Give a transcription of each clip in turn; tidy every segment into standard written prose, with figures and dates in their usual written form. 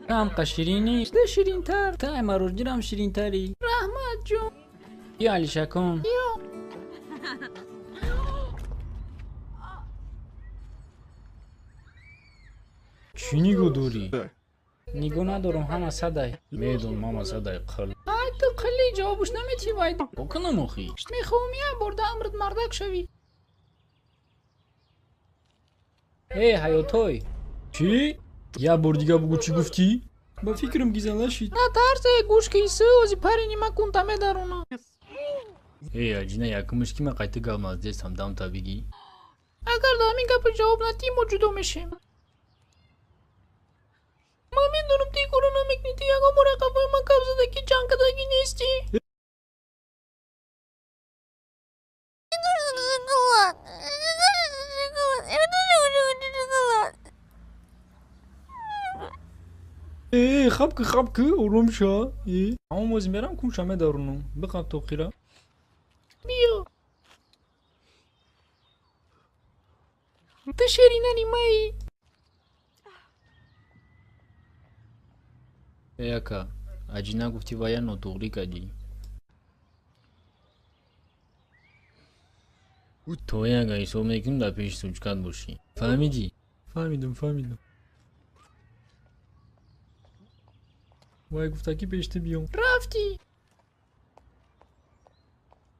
Ҳамқа ширинӣ, да ширинтар. Тай марождирам ширинтарӣ. Раҳмат, ҷон. Ё Алишакон. Ё. Чӣ нигоҳ дорӣ? Нигоҳ надорам, ҳама садай. Медонам, ҳама садай қил. Ай, ту қилли ҷавобуш наметӣ вай. Кунам охи. Мехоҳам як бор да амрат мардак шавӣ. Э, ҳаётой. Чӣ? Як бор дига бугӯ, чӣ гуфтӣ? Ба фикрам гизала шид. Натарсе, гӯш ки исӯ, ози пари нима кунта медарона. Э, аҷина, якумш ки ма қайта гап наздестам, дамта бигӣ. Агар да ҳамин гапа ҷавоб надиҳӣ, мо ҷудо мешем. Ман медонам, ту ин корро намекунӣ, ту ягон бора қафои ман гап задагӣ, ҷанг кардагӣ нестӣ. Э, хаб ки, хаб ки, ором ша. Э, ҳамон ози мерам, кунша медаронам. Биқаб тоқира. Биё. Ту шеринани маи. Э, ака, аҷина гуфтӣ вая нотуғрӣ кардӣ. То як ҳисоб мекунӣ, дар пеши сучкат бошӣ. Фаҳмидӣ? Фаҳмидам, фаҳмидам. Вай гуфта ки пеш ту биём. Рафтӣ.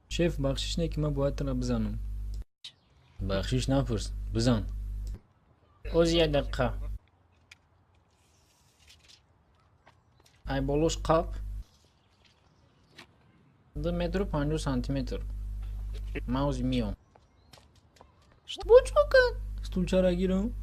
Шеф, бахшиш не ки ман бояд тура бизанам. Бахшиш напурс, бизан. Ози як дақиқа. Ай болош қап. 2 метру 50 сантиметр. Ман ози миём. Бо чӣ кард? Стулчара гирам.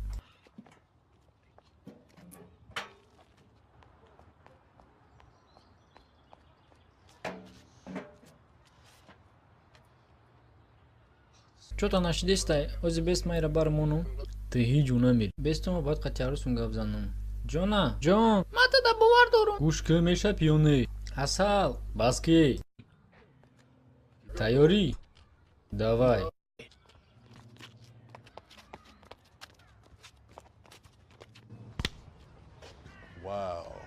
Чота нашидестай, ози бест майра бармонум. Ту ҳеҷ ҷо намери. Бестума бояд қати арӯсум гап занам. Ҷона, ҷон. Ман туда бовар дорам. Гӯш ки, мешапӣ ё не? Асал, бас ки. Тайёрӣ? Давай. Wow.